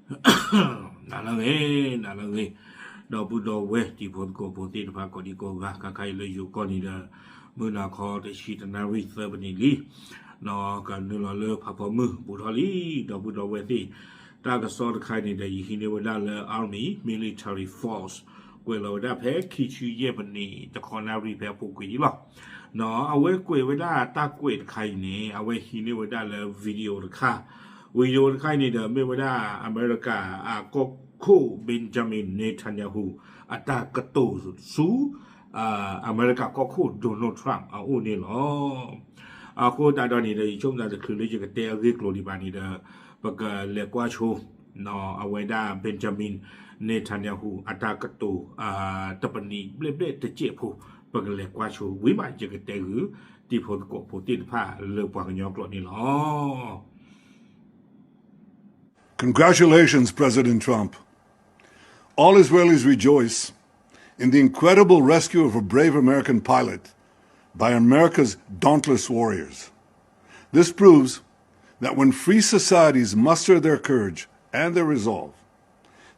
နၤလၢအဂ့ၤ, နၤလၢအဂ့ၤ, ဒီပုၢ်ဒီဝဲၢ်တံၤဖိသကိးဖိသ့ၣ်တဖၣ်ကိးဒံကိးဂၤ ခါခါအံၤလၢယိၤကီၢ်နံၤဒီး မုၢ်နၤခီတဆံတနၣ်ရံၣ်သၢပနံးလံ, ကနုာ်လီၤလၢဖးဖီမုၢ်ဘူးထီၣ်လံ, ဒီပုၢ်ဒီဝဲၢ်သ့ၣ်, တၢ်ကစီၣ်တခါအံၤန့ၣ်ဒီး ယဟံးန့ၢ်ဝဲဒၣ်လၢ Army Military Force ကွဲးလီၤဝဲဒၣ်ဖဲခံဆံယဲၢ်ပနံး တခီနၣ်ရံၣ်ဖဲအပူၤကွံာ်လံလီၤ. အဝဲကွဲးဝဲဒၣ်တၢ်ကွဲးတခါအံၤန့ၣ် အဝဲဟံးန့ၢ်ဝဲဒၣ်လၢ video တခါ, video တခါအံၤန့ၣ်ဒီး မ့ၢ်ဝဲဒၣ်အမဲရကၤအကီၢ်ခိၣ် Benjamin Netanyahu အတၢ်ကတိၤဆူ အမဲရကၤကီၢ်ခိၣ် Donald Trump အအိၣ်န့ၣ်လီၤ. အဃိသတးဒီးန့ၣ်ဒီး ယဆိကမိၣ်သးတချုးလၢယကတဲအဂ့ၢ်အကျိၤဒံးဘၣ်န့ၣ်ဒီး ပကလဲၤကွၢ်ဆိ အဝဲဒၣ် Benjamin Netanyahu အတၢ်ကတိၤ တပနံးဘျဲၣ်ဘျဲၣ်တစဲးဖိ, ပကလဲၤကွၢ်ဆိဝံၤမး ယကတဲဂုာ်တံၤဖိသကိးဖိသ့ၣ်တဖၣ်လၢပှၤကညီကျိာ်န့ၣ်လီၤ. Congratulations, President Trump. All Israelis rejoice in the incredible rescue of a brave American pilot by America's dauntless warriors. This proves that when free societies muster their courage and their resolve,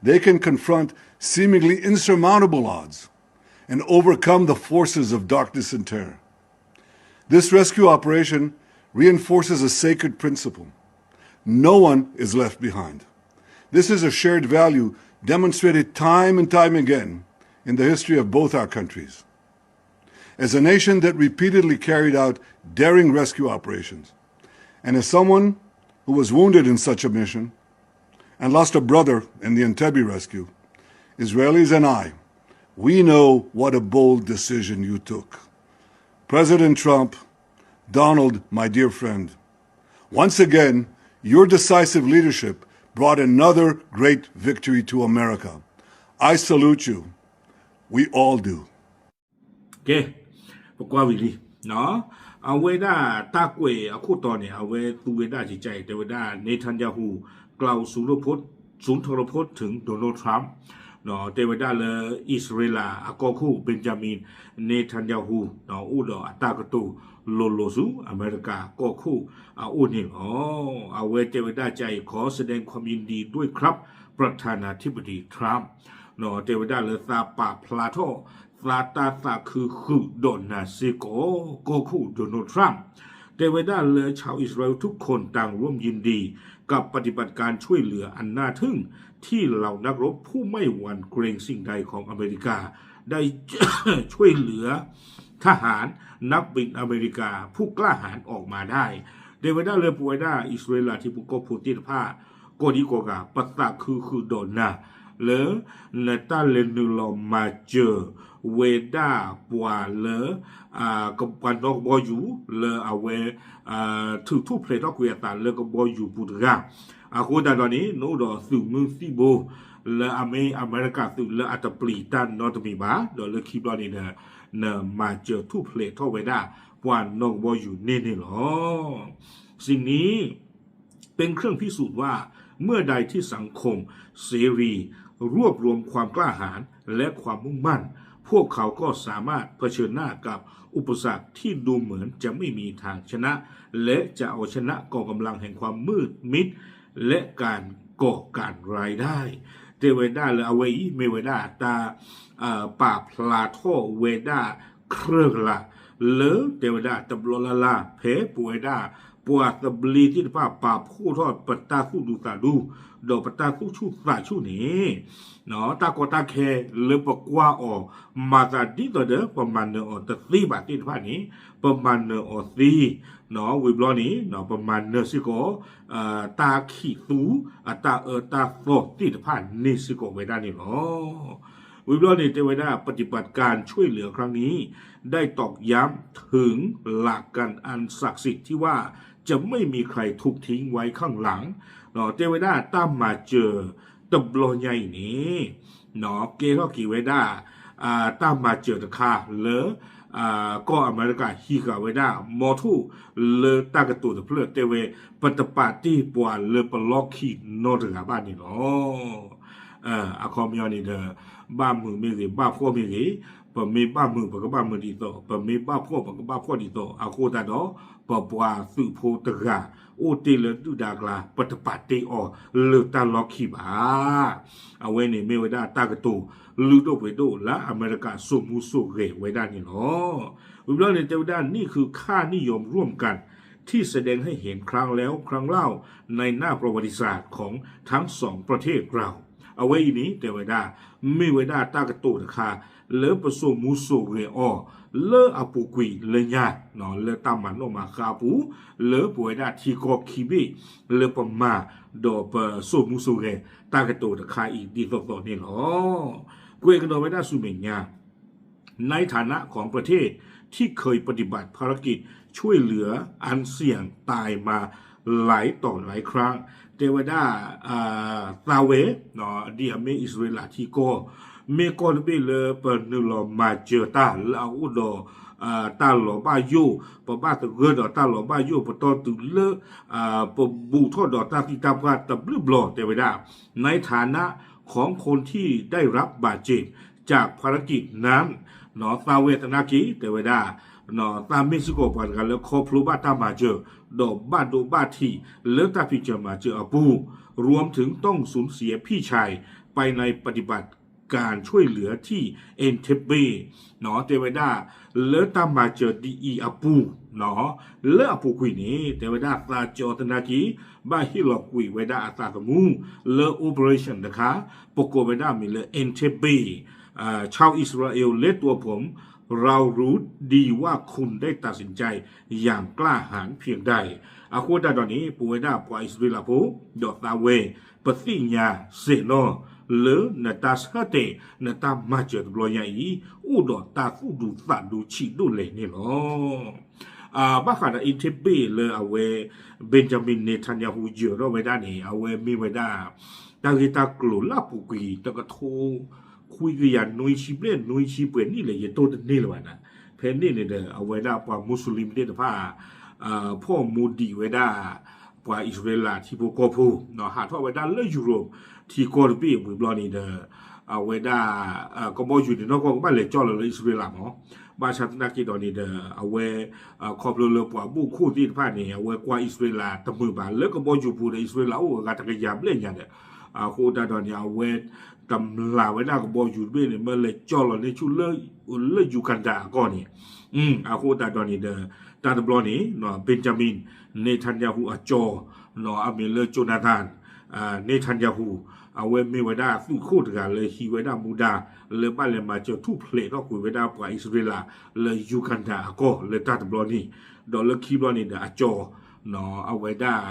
they can confront seemingly insurmountable odds and overcome the forces of darkness and terror. This rescue operation reinforces a sacred principle. No one is left behind. This is a shared value demonstrated time and time again in the history of both our countries. As a nation that repeatedly carried out daring rescue operations, and as someone who was wounded in such a mission and lost a brother in the Entebbe rescue, Israelis and I, we know what a bold decision you took. President Trump, Donald, my dear friend, once again, your decisive leadership brought another great victory to America. I salute you. We all do. ကဲ, ပကွၢ်ဝံၤလံ, အဝဲဒၣ်တၢ်ကွဲးအခိၣ်တီန့ၣ် အဝဲသူဝဲဒၣ်ကကဲအံၤ တဲဝဲဒၣ် Netanyahu กล่าวสุนทรพจน์ สุนทรพจน์ ถึง Donald Trump တဲဝဲဒၣ်လၢ အံၣ်စရ့လးအကီၢ်ခိၣ် Benjamin Netanyahu အိၣ်ဒီးအတၢ်ကတိၤလိၤလိၤဆူ အမဲရကၤကီၢ်ခိၣ်အအိၣ်န့ၣ်လီၤ. အဝဲတဲဝဲဒၣ်ကကဲအံၤ ขอแสดงความยินดีด้วยครับ ประธานาธิบดี Trump တဲဝဲဒၣ်လၢသးပာ်ဖျါထီၣ် သးတၢ်သးခုဃုာ်ဒီးနၤစ့ၢ်ကီး ကီၢ်ခိၣ် Donald Trump တဲဝဲဒၣ်လၢ ชาวอิสราเอลทุกคนต่างร่วมยินดีกับปฏิบัติการช่วยเหลืออันน่าทึ่งที่เหล่านักรบผู้ไม่หวั่นเกรงสิ่งใดของอเมริกาได้ ช่วยเหลือทหารนักบินอเมริกาผู้กล้าหาญออกมาได้ တဲဝဲဒၣ်လၢပဝဲဒၣ်အံၣ်စရ့လးထံဖိကီၢ်ဖိသ့ၣ်တဖၣ် ကိးဒံကိးဂၤ ပသးခုဃုာ်ဒီးနၤ လၢ နတၢ်လဲၤနုာ်လီၤမၤစၢၤဝဲဒၣ်ပှၤလၢ ပှၤနီၣ်ကဘီယူၤလၢအဝဲ ထုးထူၣ်ဖျဲးထီၣ်ကွံာ်အသးလၢကဘီယူၤပူၤတဂၤ, အဃိသတးဒီးန့ၣ် နအိၣ်ဒီးသုးမုၢ်သံၣ်ဘိ လၢအမ့ၢ်အမဲရကၤသုးလၢအတပျံၤတၢ်နီတမံၤဘၣ်, ဒီးလၢခံဘျီန့ၣ်ဒီး နမၤစၢၤထူၣ်ဖျဲးထီၣ်ဝဲဒၣ် ပှၤနီၣ်ကဘီယူၤန့ၣ်န့ၣ်လီၤ. สิ่งนี้เป็นเครื่องพิสูจน์ว่า เมื่อใดที่สังคมเสรีรวบรวมความกล้าหาญและความมุ่งมั่น พวกเขาก็สามารถเผชิญหน้ากับอุปสรรคที่ดูเหมือนจะไม่มีทางชนะ และจะเอาชนะกองกำลังแห่งความมืดมิด และการก่อการร้ายได้ တဲဝဲဒၣ်လၢအဝဲအံၤ မ့ၢ်ဝဲဒၣ်တၢ် ပာ်ဖျါထီၣ်ဝဲဒၣ် ကြၢးကလး လၢတဲဝဲဒၣ်တဘျီလၢ်လၢ် ဖဲပဝဲဒၣ် ပှၤသဘျ့သ့ၣ်တဖၣ် ပာ်ဖှိၣ်ထီၣ်ပတၢ်သူၣ်ဒူသးဒူ ဒီးပတၢ်သူၣ်ဆူၣ်သးဆူၣ်န့ၣ် တၢ်ကီတၢ်ခဲလၢပကွၢ်အီၤ မၤသးဒ်သိးဒီး ပမၤနၢၤအီၤတသ့ဘၣ်သ့ၣ်တဖၣ်န့ၣ် ပမၤနၢၤအီၤသ့ ဝံၤဘျီန့ၣ် ပမၤနၢၤစ့ၢ်ကီး တၢ်ခံးသူ အတၢ်အၢတၢ်သီသ့ၣ်တဖၣ်န့ၣ်စ့ၢ်ကီးဝဲဒၣ်န့ၣ်လီၤ. ဝံၤဘျီန့ၣ် တဲဝဲဒၣ် ปฏิบัติการช่วยเหลือครั้งนี้ ได้ตอกย้ำถึงหลักการอันศักดิ์สิทธิ์ที่ว่า จะไม่มีใครถูกทิ้งไว้ข้างหลัง တဲဝဲဒၣ် တၢ်မၤစၢၤတဘျီညါအံၤန့ၣ် ကဲထီၣ်က့ၤဝဲဒၣ် တၢ်မၤစၢၤတခါလၢ ကီၢ်အမဲရကၤဟံးဃာ်ဝဲဒၣ် မီထိၣ်လၢတၢ်ကတိၤတဖျၢၣ် တဲဝဲ ပတပာ်တ့ၢ်ပှၤလၢပလီၢ်ခံနီတဂၤဘၣ်န့ၣ်လီၤ. အခီပညီန့ၣ်ဒီး ဘၣ်မုာ်မ့ၢ်ဂ့ၤ ဘၣ်ဖှီၣ်မ့ၢ်ဂ့ၤ ပမ့ၢ်ဘၣ်မုာ် ပကဘၣ်မုာ်ဒ်သိး, ပမ့ၢ်ဘၣ်ဖှီၣ် ပကဘၣ်ဖှီၣ်ဒ်သိး, အဃိသတးဒီး ပပှၤသုးဖိတဂၤ အိၣ်တ့ၢ်လၢဒုၣ်ဒါအကျါ ပတပာ်တ့ၢ်အီၤလၢတၢ်လီၢ်ခံဘၣ်. အဝဲန့ၣ်မ့ၢ်ဝဲဒၣ်တၢ်ကတိၤလုၢ်ဒိၣ်ပှ့ၤဒိၣ်လၢအမဲရကၤစိာ်မူစိာ်ဂဲၤဝဲဒၣ်န့ၣ်လီၤ. ဝံၤဘျီန့ၣ် တဲဝဲဒၣ် นี่คือค่านิยมร่วมกันที่แสดงให้เห็นครั้งแล้วครั้งเล่าในหน้าประวัติศาสตร์ของทั้งสองประเทศเรา အဝဲအံၤန့ၣ် တဲဝဲဒၣ် မ့ၢ်ဝဲဒၣ်တၢ်ကတိၤတခါ လၢပစိာ်မူစိာ်ဂဲၤအီၤ လၢအပူၤကွံာ်လၢညါ လၢတၢ်မၤနီၣ်မၤဃါအပူၤ လၢပဝဲဒၣ်ထံကီၢ်ခံဘ့ၣ် လၢပမၤ ဒီးပစိာ်မူစိာ်ဂဲၤ တ၁ာ်ကတိၤတခါအံၤဒ်သိးသိးန့ၣ်လီၤ. ကွဲးကဒီးဝဲဒၣ်ဆူမဲာ်ညါ ในฐานะของประเทศที่เคยปฏิบัติภารกิจช่วยเหลืออันเสี่ยงตายมาหลายต่อหลายครั้ง တဲဝဲဒၣ် သးဝဲ ဒ်အမ့ၢ်အံၣ်စရ့လးထံကီၢ် မ့ၢ်ကီၢ်တဘ့ၣ်လၢပနုာ်လီၤမၤစၢၤတၢ်လၢအအိၣ်ဒီး တၢ်လီၤဘၣ်ယိၣ် ပဘၣ်သဂၢၢ်ဒီးတၢ်လီၤဘၣ်ယိၣ် ပတီၢ်တုၤလၢ ပဘူးထီၣ်ဒီးတၢ်သံတၢ်ပှၢ်တဘျုးဘျီ တဲဝဲဒၣ် ในฐานะของคนที่ได้รับบาดเจ็บจากภารกิจนั้น သးဝဲသနာ်က့ တဲဝဲဒၣ် သးမ့ၢ်စ့ၢ်ကီးပှၤတဂၤလၢခီဖျိဘၣ်တၢ်မၤစၢၤ ဒီးဘၣ်ဒိဘၣ်ထံးလၢတၢ်ဖံးစၢၤမၤစၢၤအပူၤ รวมถึงต้องสูญเสียพี่ชายไปในปฏิบัติการช่วยเหลือที่ เอนเทเบ တဲဝဲဒၣ် လၢတၢ်မၤစၢၤဒ်အံၤအပူၤ လၢအပူၤကွံာ်န့ၣ် တဲဝဲဒၣ်သးကၠီသနာ်က့ ဘၣ်ဟ့ၣ်လီၤကွံာ်ဝဲဒၣ်အသးသမူ လၢ operation တခါ ပကိးဝဲဒၣ်မ့ၢ်လၢ เอนเทเบ ชาวอิสราเอลและตัวผม เรารู้ดีว่าคุณได้ตัดสินใจอย่างกล้าหาญเพียงใด အဃိသတးဒီးန့ၣ် ပဝဲဒၣ်ပှၤအံၣ်စရ့လးဖိ ဒီးသးဝဲ ပသ့ၣ်ညါစဲးနီၢ် လၢနတၢ်ဆၢတဲာ် နတၢ်မၤစၢၤတဘျီညါအံၤ အိၣ်ဒီးတၢ်သူၣ်ဒူသးဒူဆံးဒိၣ်လဲၣ်န့ၣ်လီၤ. ဘၣ်ဃးဒီး เอนเทเบ လၢအဝဲ เบนจามิน เนทันยาฮู ယၢၤထီၣ်ဝဲဒၣ်န့ၣ် အဝဲမ့ၢ်ဝဲဒၣ် တၢ်ဂ့ၢ်တၢ်ကျိၤလၢအပူၤကွံာ် တကထိခွံကယၤနွံဆံဘျဲၣ်နွံဆံပှဲၤနံၣ်လဲၣ် ယတိၢ်တန့ၢ်လၢၤဘၣ်နၤ, ဖဲန့ၣ်န့ၣ်ဒီး အဝဲဒၣ်ပှၤမူးစလ့ၣ်သ့ၣ်တဖၣ် ဖီၣ်မူဒံးဝဲဒၣ် ပှၤအံၣ်စရ့လးထံဖိကီၢ်ဖိ ဟးထီၣ်ဝဲဒၣ်လၢယူရိၣ်ထံကီၢ်တဘ့ၣ်ဝံၤဘျီန့ၣ်ဒီး အဝဲဒၣ် ကဘီယူၤန့ၣ်နီၢ်ကီၢ်ကဘၣ်လဲၤကၠီၣ်လီၤလၢအံၣ်စရ့လးမး, ဘၣ်ဆၣ်သနာ်က့ဒီးန့ၣ်ဒီး အဝဲ ခီဖျိလၢပှၤဘူၣ်ခိၣ်သ့ၣ်တဖၣ်န့ၣ် အဝဲကွၢ်အံၣ်စရ့လးတမုာ်ဘၣ် လၢကဘီယူၤပူၤဒီးအံၣ်စရ့လးအိၣ်အဂၤတကယၤဘျဲၣ်ညါဒီး အဃိသတးဒီးန့ၣ် အဝဲ တမျၢ်ဝဲဒၣ်ကဘီယူၤတဘ့ၣ်န့ၣ် မ့ၢ်လဲၤကၠီၣ်လီၤန့ၢ်ဆူၣ် လၢယူကၤဒၤအကီၢ်န့ၣ်, အဃိသတးဒီးန့ၣ်ဒီး တၢ်တဘျီန့ၣ် เบนจามิน เนทันยาฮู အကၠီ အမံၤလၢ โจนาธาน เนทันยาฮู အဝဲမ့ၢ်ဝဲဒၣ်သုးခိၣ်တဂၤလၢဟံးဝဲဒၣ်မူဒါ လၢဘၣ်လဲၤမၤစၢၤထူၣ်ဖျဲးထီၣ်ကွံာ်ဝဲဒၣ်ပှၤအံၣ်စရ့လး လၢယူကၤဒၤအကီၢ်လၢတၢ်တဘျီန့ၣ်, ဒီးလၢခံဘျီန့ၣ်ဒီးအကၠီ အဝဲဒၣ်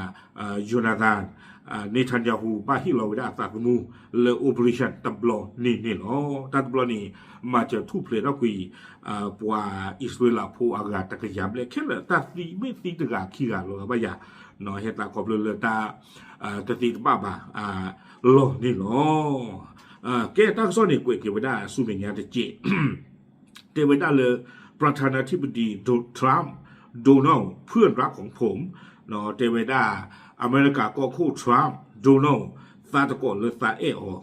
โจนาธาน เนทันยาฮู ဘၣ်ဟ့ၣ်လီၤဝဲဒၣ်အသးသမူ လၢ operation တဘျီန့ၣ်န့ၣ်လီၤ. တၢ်တဘျီန့ၣ် မၤစၢၤထူၣ်ဖျဲးထီၣ်ကွံာ် ပှၤအံၣ်စရ့လးဖိအဂၤတကယၤဘျဲၣ်ခဲလၢာ် တၢ်သံမ့ၢ်သံတဂၤခံဂၤလီၤဂာ်ဘၣ်ယၤ, ဟဲသးခီဖျိလၢတၢ် တသ့တဘၣ်ဘၣ် လီၢ်န့ၣ်လီၤ. ကဲတၢ်ကစီၣ်န့ၣ် ကွဲးက့ၤဝဲဒၣ်ဆူမဲာ်ညါတက့ၢ် တဲဝဲဒၣ်လၢ ประธานาธิบดี Trump Donald เพื่อนรักของผม တဲဝဲဒၣ် အမဲရကၤကီၢ်ခိၣ် Trump Donald သးတကိးလၢသးအဲၣ်အီၤ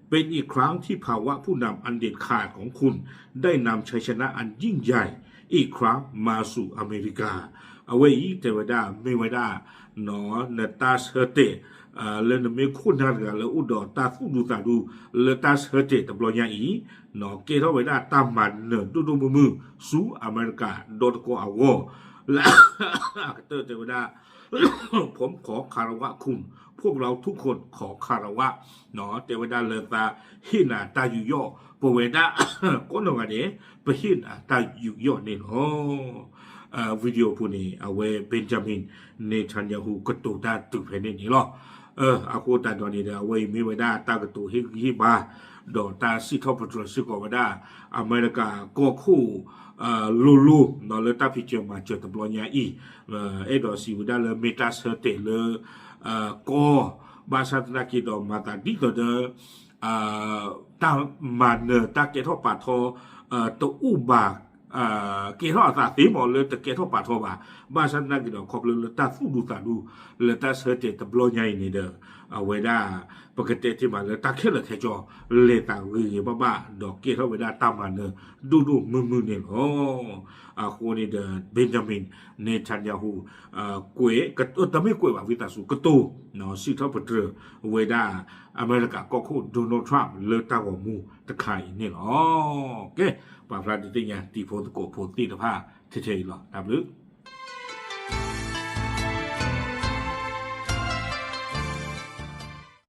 เป็นอีกครั้งที่ภาวะผู้นำอันเด็ดขาดของคุณได้นำชัยชนะอันยิ่งใหญ่อีกครั้งมาสู่อเมริกา အဝဲအံၤတဲဝဲဒၣ် မ့ၢ်ဝဲဒၣ် နတၢ်ဆၢတဲာ် လၢနမ့ၢ်ခိၣ်နၢ်တဂၤလၢအိၣ်ဒီးတၢ်သူၣ်ဒူသးဒူ လၢတၢ်ဆၢတဲာ်တဘျီညါအံၤ ကဲထီၣ်ဝဲဒၣ်တၢ်မၤနၢၤဒိၣ်ဒိၣ်မုၢ်မုၢ် ဆူအမဲရကၤဒီတကီၢ်အဂီၢ် လၢအကတၢၢ်တဲဝဲဒၣ် ผมขอคารวะคุณ พวกเราทุกคนขอคารวะ တဲဝဲဒၣ်လၢသးဟ့ၣ်နၤတၢ်ယူးယီၣ် ပဝဲဒၣ် ကိးနီၢ်ဂၤဒဲး ပဟ့ၣ်နၤတၢ်ယူးယီၣ်န့ၣ်လီၤ. video ပူၤန့ၣ် အဝဲ Benjamin Netanyahu ကတိၤတၢ်တုၤဖဲန့ၣ်န့ၣ်လီၤ. အဃိသတးဒီးန့ၣ်ဒီး အဝဲအံၤမ့ၢ်ဝဲဒၣ်တၢ်ကတိၤဟ့ၣ်ဂံၢ်ဟ့ၣ်ဘါ ဒီးတၢ်စံးထီၣ်ပတြၢၤစ့ၢ်ကီးဝဲဒၣ် အမဲရကၤကီၢ်ခိၣ် လိၤလိၤ လၢတၢ်ဖံးစၢၤမၤစၢၤတဘျီညါအံၤ အဲၣ်ဒိးစံးဝဲဒၣ်လၢမ့ၢ်တၢ်ဆၢတဲာ်လၢ ကီၢ် ဘၣ်ဆၣ်သနာ်က့ဒီးမၤသးဒ်သိးဒီး တၢ်မၤနၢၤတၢ်ကဲထီၣ်ပာ်ထီ တအိၣ်ဘၣ် ကဲထီၣ်အသးသ့မးလၢတကဲထီၣ်ပာ်ထီၣ်ဘၣ်. ဘၣ်ဆၣ်သနာ်က့ဒီး ခီဖျိလၢတၢ်သူၣ်ဒူသးဒူ လၢတၢ်ဆၢတဲာ်တဘျီညါအံၤန့ၣ်ဒီး အဝဲဒၣ် ပကတဲတ့ၢ်မးလၢတၢ်ခဲလၢာ်ခဲဆ့ လဲၤသးဂ့ၤဂ့ၤဘၣ်ဘၣ် ဒီးကဲထီၣ်ဝဲဒၣ်တၢ်မၤနၢၤဒိၣ်ဒိၣ်မုၢ်မုၢ်န့ၣ်လီၤ. အဃိန့ၣ်ဒီး Benjamin Netanyahu ကွဲး, တမ့ၢ်ကွဲးဘၣ် ဝံသးစူၤ ကတိၤ စံးထီၣ်ပတြၢၤဝဲဒၣ် အမဲရကၤကီၢ်ခိၣ် Donald Trump လၢတၢ်ဂီၤမူတခါအံၤန့ၣ်လီၤ. ကဲ, ပာ်ဖျါဒုးသ့ၣ်ညါတံၤဖိသကိးဖိသ့ၣ်တဖၣ်ထဲထဲအံၤလီၤ. တၢ်ဘျုး